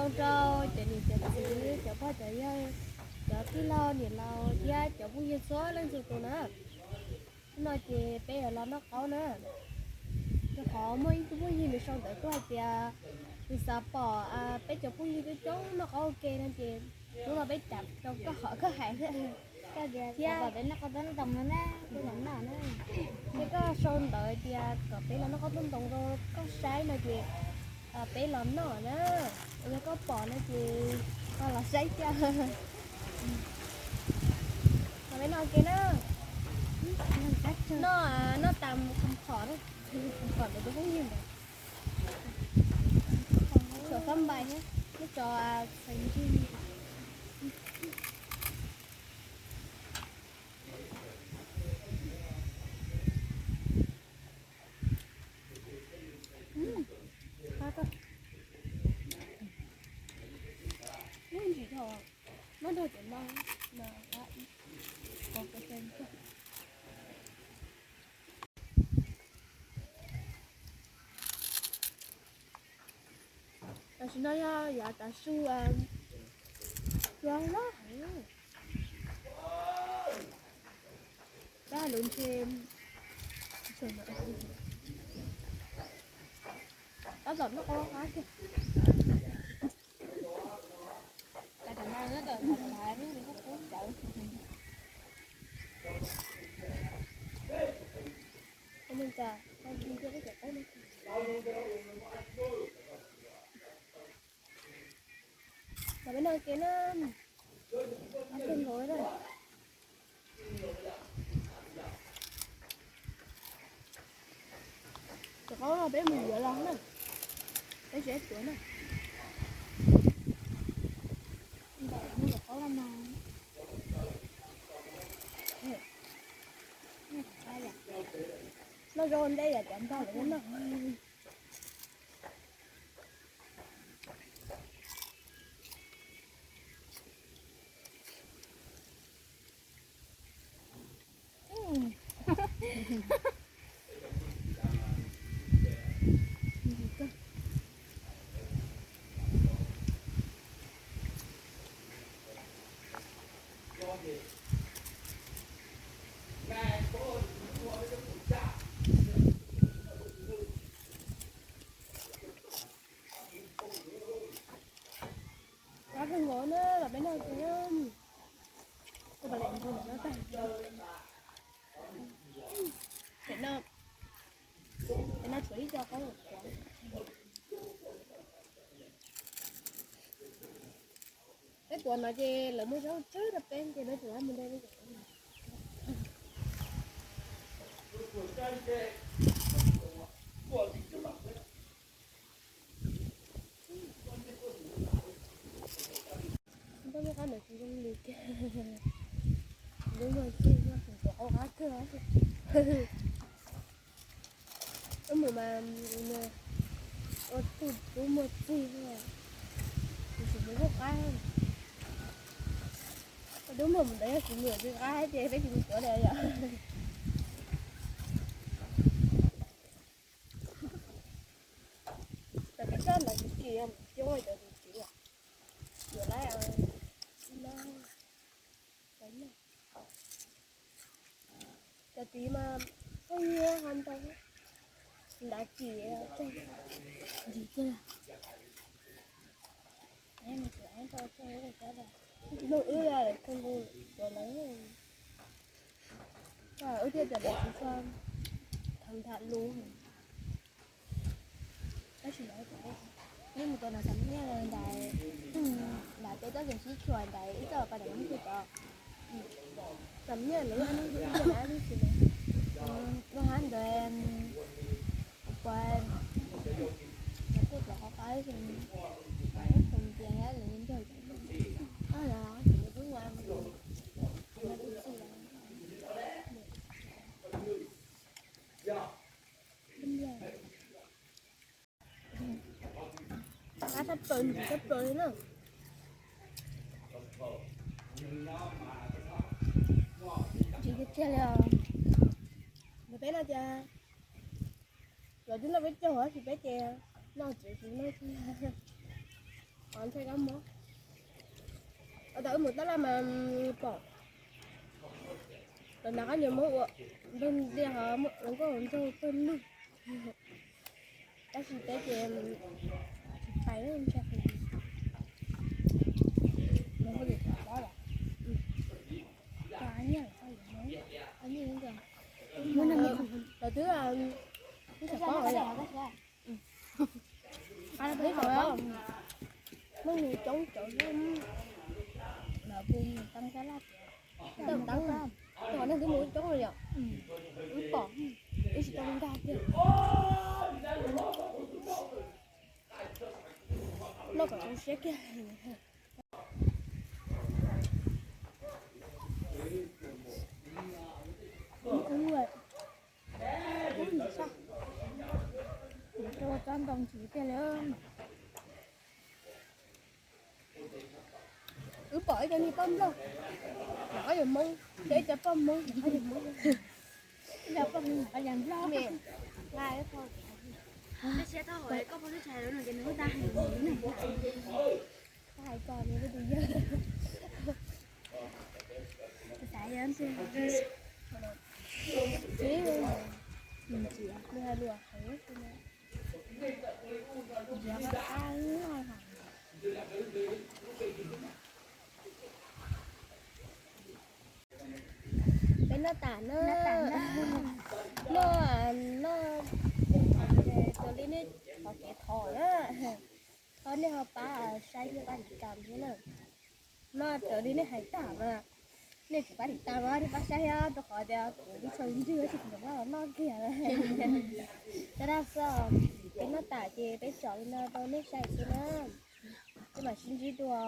Ua tsaug rau cov niam cov txiv, cov pog cov yawg, cov tij laug niam laus thiab cov phooj ywg txhua leej txhua tus na. Hnub no ces peb yuav los noj qaub na. Rau qhov muaj ib tug phooj ywg nws sau ntawv tuaj hais tias nws xav pom peb cov phooj ywg coob coob noj qaub ua ke no ces hnub no peb cam rau koj qhov koj hais na. Thiab peb noj qaub tub ntoo no na, thiab koj sau ntawv tias kom peb los noj qaub tub ntoo rau koj saib no ces peb los noj na. Yog koj pom no ces koj los saib thiab. Los peb noj ua ke na. Noj, noj tas khom khom na, khom khom ntawm tus phooj ywg ntawd. Tso fab npais thiab, muab tso txhais ntsig. Ntsim thaum muab nrog cov no mas qab ib, qhov kua txaig ntsig. Tam sim no yog yav tav su, cua loj heev. Tab lub ntshe tab tom noj qab qab kiag. Los peb noj ua ke na. Qab kawg nkaus li na. Cov qaub no peb mus yuav los na, peb tsis tuav na. Noj zaub ua ntej yam cov npog lawv noj. Qab kawg nkaus na, los peb noj ua ke na. Kuv pom lawv ntxuag no tag. Ces no, ces no tshuav ib co qaub. Peb tuav no ces lawv muaj zaub tsawg rau peb ces peb tseem mus de peb cov qaub. Npaj muaj qab ntawd tsis zoo li tiag. Lub muag txig no kuv tuav qau qab kawg. Wb mus mas ua txuj tub muag txig, kuv tsis mus kuj qab. Tub muag mus ntawd yog tsis mus tsis qab ces peb tsis mus tuav li yom. Cov kev saj ntawd tsis tsim, coob cov tsis tsim. Yuav lawm, cov txiv mas pheej nyiab ho ntau, ntav tsim tseg ntsis tiag. Nug wb, wb thiaj tias lawv tsis txhob tham tham lus. Tab sis lawv, nej mus tau nram Xam Nyiaj ntawd, nram peb txoj kev sib tshuam ntawd ib txoj pas dam nub tod, Xam Nyiaj lawv lub ab nub ib yam ab nub tsis, lub hab ntawd, kuv, lawv kuj tuav qau qab, tus tias lawv nrog, lawv kuj ua, kuv txi lawm. Qab tshaj plaws, ntsim tshaj plaws li na. Ntsim tiag tiag li os. Ntawm peb no tias, lawv twb noj peb caug tab sis peb ces noj tsis tsis noj thiab. Qhov ntshai kab mob. Ua tau wb mus tab laj mas pom lawv nqa qab ncaws mob ua npawg ntiag ho hluas nkauj hluas nraug pawg lug. Tab sis peb ces tsis pais ntshai qhov lawv twb twb tsis pom muaj neeg coob coob lawm, kuv mus tau kab laj tias tau tau, cov neeg twb mus coob lawm yom, wb pom wb tsis tau nkag kiag. Noj kom tu siab kiag. Tsob ntoo ntsis tiag li. Wb pom ib co niag poj nplog, lawv qab yus Hmoob, thiab ib co poj Hmoob, lawv qab yus Hmoob, ib co poj Hmoob, lawv qab yus Nplog. Hais koj no ces nws tsis hais lus, nws hais koj nws tus yawg. Xav yog ntxwg, nws hais lus heev. Peb noj tas na. Noj, noj raws li nej qhov kev thov na. Thov nej ho pab saib thiab pab tiv tam thiab na. Noj raws li nej hais tag mas nej tsis pab tiv tam mas nej pab saib thiab, rau qhov tias kuv tsis tshua ntswg tsis tau los noj kiag. Cov dab xo, peb noj tas ces peb tsom li no rau nej saib xwb na. Peb mam sib ntsib dua.